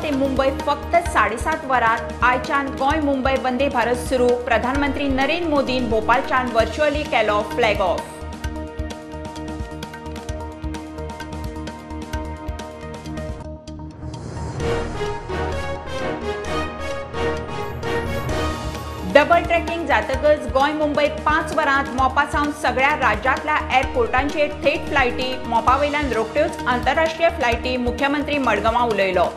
ते मुंबय फक्त 7.5 वरांत आयच्यान गोंय मुंबय वंदे भारत सुरू. प्रधानमंत्री नरेंद्र मोदीन भोपाळच्यान व्हर्च्युअली केलो फ्लॅग ऑफ. डबल ट्रॅकिंग जातकच गोंय मुंबय 5 वरांत मोपा सावन सगळ्या राज्यांतल्या एअरपोर्टांचेर थेट फ्लायटी, मोपा वयल्यान रोखड्योच आंतरराष्ट्रीय फ्लायटी. मुख्यमंत्री मडगांवां उलयलो.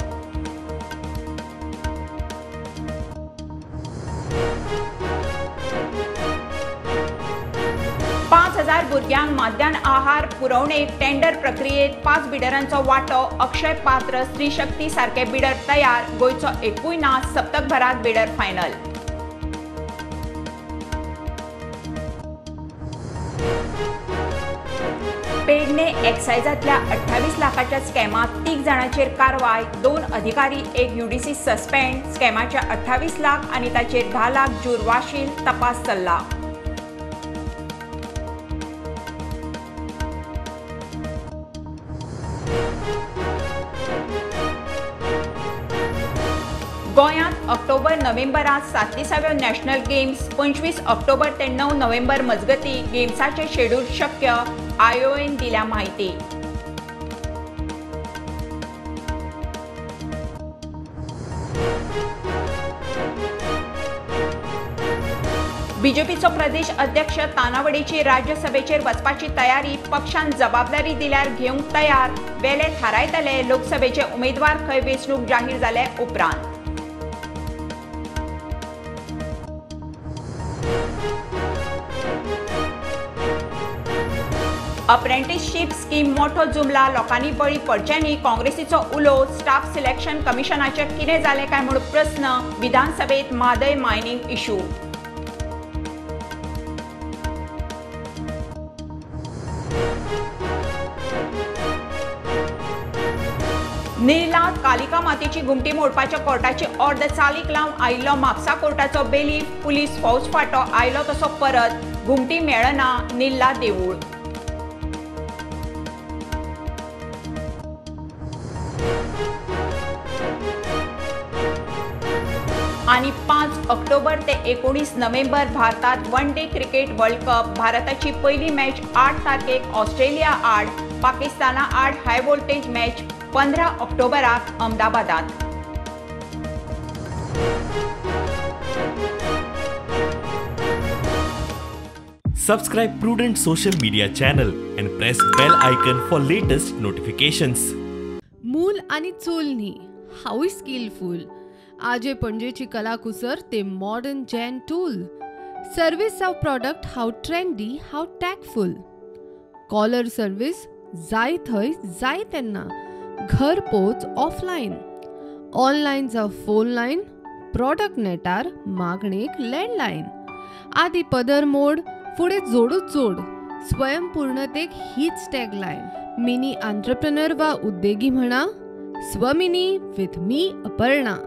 हजार भुरग्यांक माध्यान आहार पुरवणेक टेंडर प्रक्रियेत 5 बिडरांचो वांटो. अक्षय पात्र, स्त्रीशक्ती सारके बिडर तयार. गोंयचो एकूय ना. सप्तकभरात बिडर फायनल. पेडणे एक्सायजांतल्या 28 लाखाच्या स्कॅमात 3 जाणांचेर कारवाय. 2 अधिकारी, 1 यूडीसी सस्पेंड. स्कॅमाच्या 28 लाख आनी ताचेर 10 लाख जूर वाशील. तपास चल्ला. गोंयांत ऑक्टोबर नोव्हेंबरात 37व्यो नॅशनल गेम्स. 25 ऑक्टोबर ते 9 नोव्हेंबर मजगती गेम्साचे शेड्यूल शक्य. आयओएन दिल्या माहिती. बीजेपीचो प्रदेश अध्यक्ष तानावडेची राज्यसभेचेर वचपाची तयारी. पक्षान जबाबदारी दिल्यार घेवंक तयार. वेले थारायतले लोकसभेचे उमेदवार खंय वेंचणूक जाहीर जाले उपरांत. अप्रेंटिसशीप स्कीम मोठो जुमला. लोकांनी बळी पडचे न्ही, काँग्रेसीचो उलो. स्टाफ सिलेक्शन कमिशनाचें कितें जालें काय म्हूण प्रस्न. विधानसभेत म्हादय मायनिंग इशू. निर्लात कालिका मातेची घुमटी मोडपाच्या कोर्टाची ऑर्द चालीक लावन आयिल्लो म्हापसा कोर्टाचो बेलीफ. पुलीस फौज फांटो आयलो तसो परत. घुमटी मेळना. निर्ला देवूळ. आनी 5 ऑक्टोबर ते 19 नोव्हेंबर भारतात one day cricket world cup. भारताची पयली मॅच 8 तारखेक ऑस्ट्रेलिया आड. पाकिस्ताना आड high voltage match 15 ऑक्टोबराक अहमदाबादात. Subscribe Prudent social media channel and press bell icon for latest notifications. मूल आनी चूल न्ही, हांवूय स्किलफूल. आजे पणजेची कलाकुसर ते मॉडर्न जॅन टूल. सर्वीस जावं प्रॉडक्ट हांव ट्रेंडी, हांव टॅकफूल. कॉलर सर्वीस जाय थंय जाय तेन्ना, घर पोच ऑफलायन. ऑनलायन जावं फोन लायन, प्रॉडक्ट नेटार मागणेक लँडलायन. आदी पदर मोड, फुडें जोडूच जोड. स्वयंपूर्णतेक हीच टॅगलायन. मिनी आंत्रप्रनर वा उद्देगी म्हणा, स्वमिनी विथ मी अपर्णा.